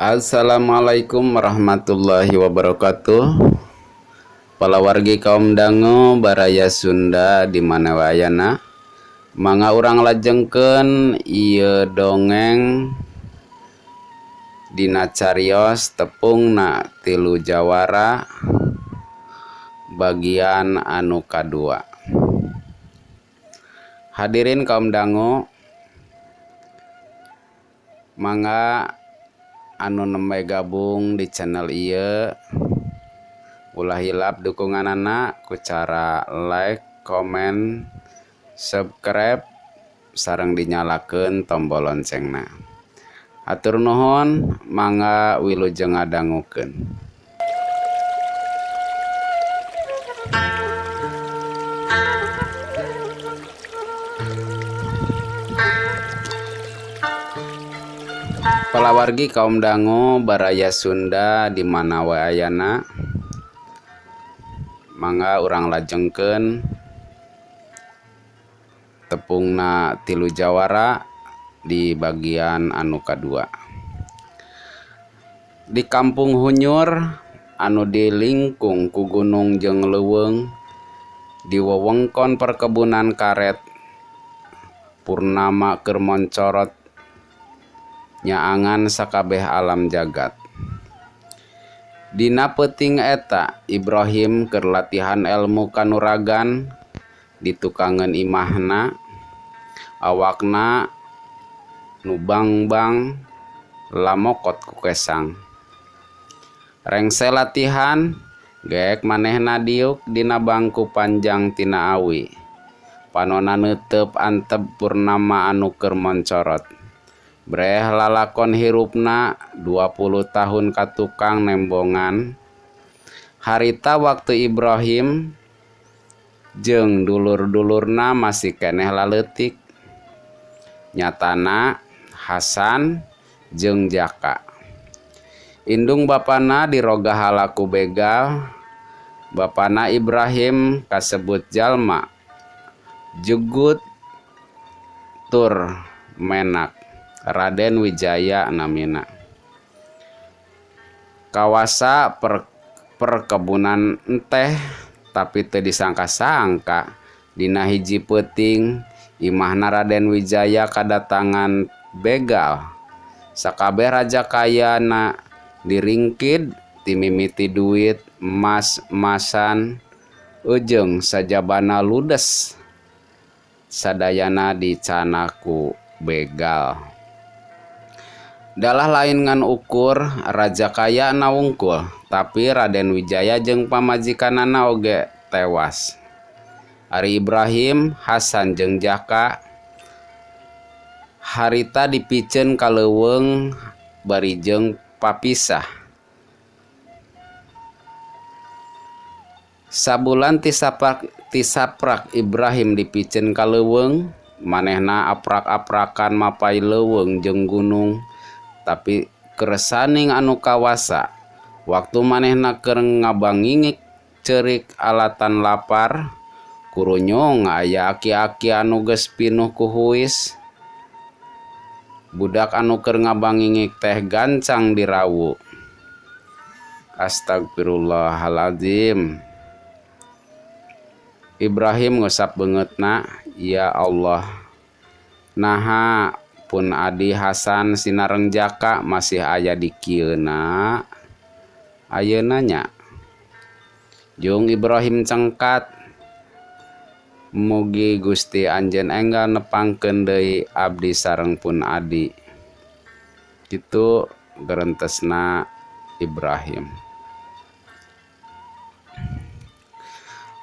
Assalamualaikum warahmatullahi wabarakatuh. Palawargi kaum dangu baraya Sunda di mana wae ayana. Mangga urang lajengkeun ieu dongeng dina carios tepungna tilu jawara bagian anu kadua. Hadirin kaum dangu, mangga anu nembe gabung di channel ieu ulah hilap dukunganana ku cara like, komen, subscribe sareng dinyalakeun tombol loncengna. Hatur nuhun, mangga wilujeng ngadangukeun. Palawargi kaum dangu baraya Sunda di mana wae ayana, mangga urang lajengkeun tepungna tilu jawara di bagian anu kadua. Di kampung Hunyur anu dilingkung ku gunung jeung leuweung, di wewengkon perkebunan karet, purnama keur moncorot nyaangan sakabeh alam jagat. Dina peuting eta Ibrahim keur latihan elmu kanuragan ditukangeun imahna, awakna nu bangbang lamokot ku kesang. Rengse latihan geek manehna diuk dina bangku panjang tina awi. Panona neuteup antep purnama anu keur moncorot. Breh lalakon hirupna 20 tahun ka tukang nembongan. Harita waktu Ibrahim jeung dulur-dulurna masih keneh laleutik. Nyatana Hasan jeung Jaka. Indung bapana diroga halaku begal. Bapana Ibrahim kasebut jalma jugut tur menak. Raden Wijaya namina. Kawasa perkebunan enteh tapi teu disangka-sangka dina hiji peuting imahna Raden Wijaya kadatangan begal. Sakabeh raja kayana diringkid timimiti duit emas-emasan ujung sajabana ludes sadayana dicanaku begal. Dalah lain ngan ukur raja kaya na wungkul, tapi Raden Wijaya jeung pamajikanana oge tewas. Ari Ibrahim, Hasan jeung Jaka harita dipiceun ka leuweung bari jeung papisah. Sabulan tisaprak Ibrahim dipiceun ka leuweung, manehna aprak-aprakan mapai leuweung jeung gunung. Tapi keresaning anu kawasa waktu manehna keur ngabangingik ceurik alatan lapar, kurunyung aya aki-aki anu geus pinuh ku huis. Budak anu keur ngabangingik teh gancang dirawu. Astagfirullahaladzim. Ibrahim ngusap beungeutna, ya Allah, naha pun adi Hasan sinareng Jaka masih aya di kieuna ayeuna nya. Jung Ibrahim cengkat, mugi Gusti anjeun enggal nepangkeun deui abdi sareng pun adi. Kitu gerentesna Ibrahim.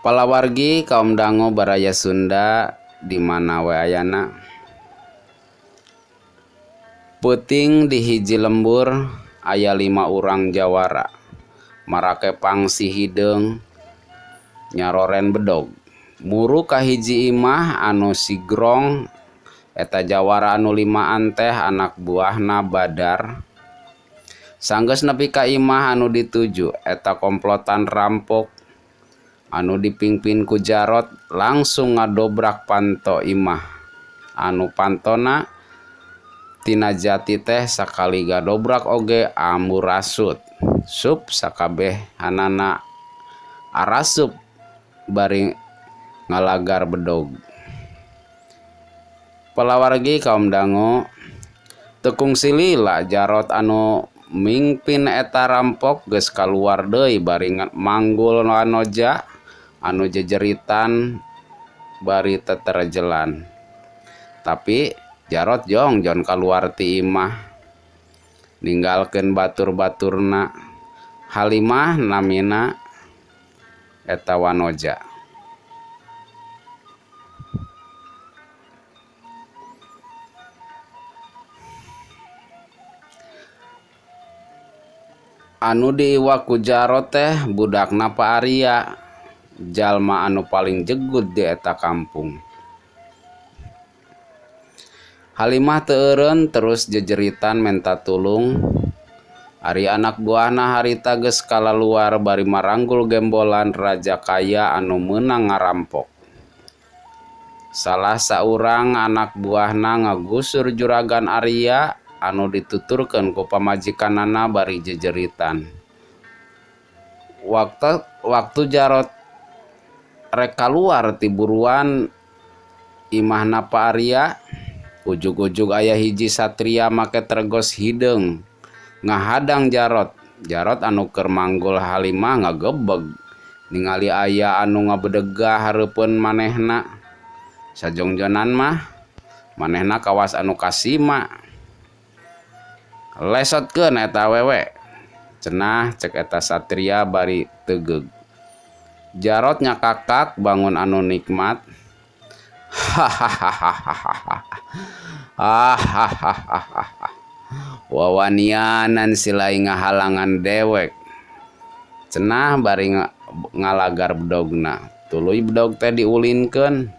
Palawargi kaum dangu baraya Sunda di mana we ayana. Peuting di hiji lembur aya 5 urang jawara marake pangsi hideung nyaroren bedog. Muru ka hiji imah anu sigrong eta jawara anu 5an teh anak buahna Badar. Sanggeus nepi ka imah anu dituju eta komplotan rampok anu dipingpin ku Jarot langsung ngadobrak panto imah anu pantona Tina jati teh sakali gadobrak oge amurasut. Sup sakabehanana arasup bari ngalagar bedog. Palawargi kaum dangu teu kungsi lila Jarot anu mingpin eta rampok geus kaluar deui bari manggul wanoja anu jejeritan bari teterejelan. Tapi Jarot jongjon kaluar ti imah ninggalkeun batur-baturna. Halimah namina eta wanoja. Anu diiwak ku Jarot teh budakna Pak Arya, jalma anu paling jegut di eta kampung. Halimah teu eureun terus jejeritan menta tulung. Ari anak buahna harita geus kalaluar bari maranggul gembolan raja kaya anu meunang ngarampok. Salah saurang anak buahna ngagusur juragan Arya anu dituturkeun ku pamajikanana bari jejeritan. Waktu Jarot rek kaluar ti buruan imahna Pak Arya, ujug-ujug aya hiji satria make tergos hideung ngahadang Jarot. Jarot anu keur manggul Halimah ngagebeg ningali aya anu ngabedegah hareupeun manehna. Sajongjonan mah manehna kawas anu kasima. Lesotkeun eta awewe, cenah cek eta satria bari teugeug. Jarot nyakakak bangun anu nikmat. Hahaha. Hahaha. Wawanianan silai ngahalangan dewek, cenah bari ngalagar bedogna. Tuluy bedog teh diulinkeun.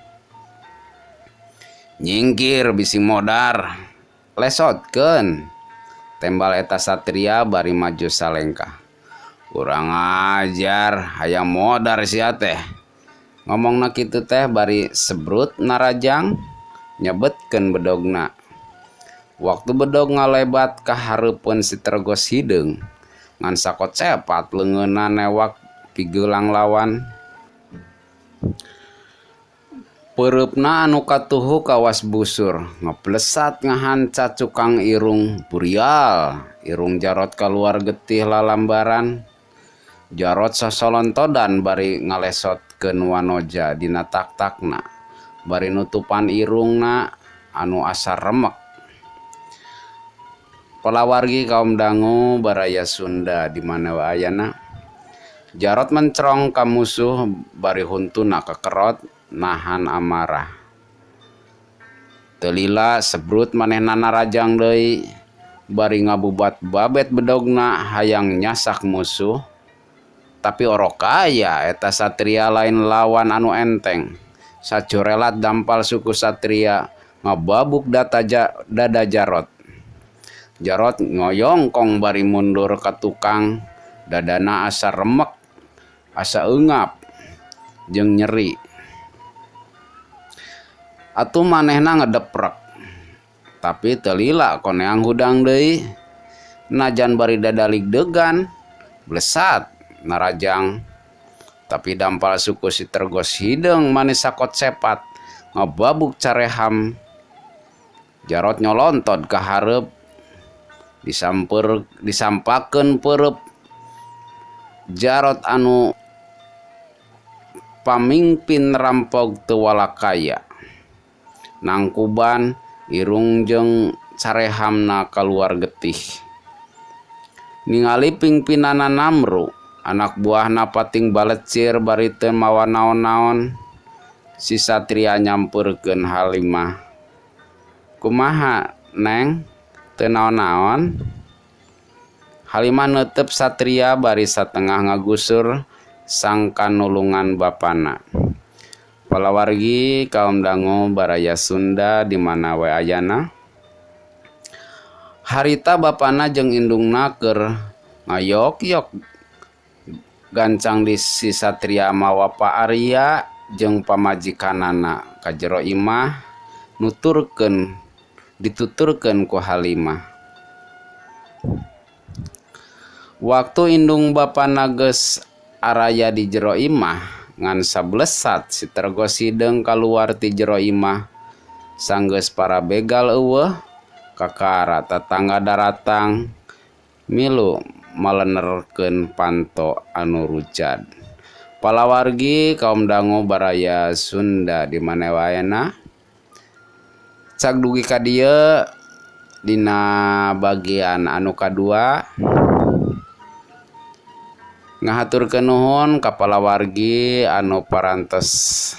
Nyingkir bisi modar, lesotkeun. Tembal eta satria bari maju salengkah. Kurang ajar, hayang modar sia teh. Ngomongna kitu teh bari sebrut narajang nyebetkeun bedogna. Waktu bedog ngalebat ka hareupeun si tergos hideung, ngan sakocepat leungeunna newak pigeulang lawan. Peureupna anu katuhu kawas busur, ngeplesat ngahanca cukang irung burial, irung Jarot kaluar getih lalambaran. Jarot sasolontodan bari ngalesotkeun wanoja dina tak-takna, bari nutupan irungna anu asa remek. Palawargi kaum dangu baraya Sunda di mana wae ayana. Jarot mencrong ka musuh bari huntuna kekerot nahan amarah. Teu lila sebrut manehna narajang deui bari ngabubat babet bedogna hayang nyasak musuh. Tapi orokaya eta satria lain lawan anu enteng. Sacurelat dampal suku satria ngababuk dada Jarot. Jarot ngoyongkong bari mundur ka tukang, dadana asa remek, asa eungap jeung nyeri. Atuh manehna ngedeprek. Tapi teu lila koneang hudang deui. Najan bari dadalig degan, blesat narajang. Tapi dampal suku si tergos hideung manis sakocepat ngababuk careham. Jarot nyolontod ka hareup, disampakeun peureub. Jarot anu pamingpin rampok teu walakaya. Nangkuban irung jeung carehamna kaluar getih. Ningali pingpinanna namru, anak buahna pating balecir bari teu mawa naon-naon. Si satria nyampeurkeun Halimah. Kumaha, Neng? Teu naon-naon? Halimah neuteup satria bari satengah ngagusur sangkan nulungan bapana. Palawargi kaum dangu baraya Sunda di mana we ayana. Harita bapana jeung indungna keur ngayok-yok gancang di si satria mawa Pak Arya jeung pamajikanana ka jero imah nuturkeun Dituturkeun ku Halimah. Waktu indung bapana geus araya di jero imah, ngan sablesat si Tergos Hideung kaluar ti jero imah. Sanggeus para begal eueuh, kakara tatangga daratang milu malenerkeun panto anu rujad. Palawargi kaum dangu baraya Sunda di mane waena. Cag dugi ka dieu dina bagian anu kadua ngahaturkeun nuhun ka palawargi anu parantos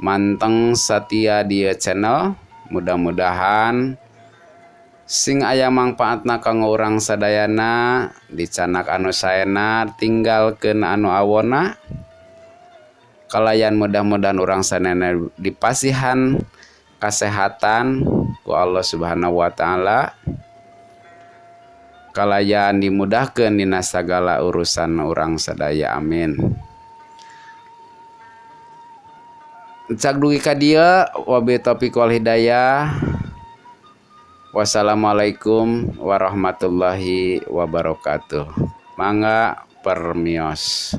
manteng satia di ieu channel. Mudah-mudahan sing aya mangpaatna kanggo urang sadayana, dicanak anu saena, tinggalkeun anu awona. Kalayan mudah-mudahan urang sadayana dipasihan kasehatan ku Allah Subhanahu wa taala, kalayan dimudahkeun dina sagala urusan urang sadaya, amin. Cag dugi ka dieu, wabillahi taufiq wal hidayah. Wassalamualaikum warahmatullahi wabarakatuh. Mangga permios.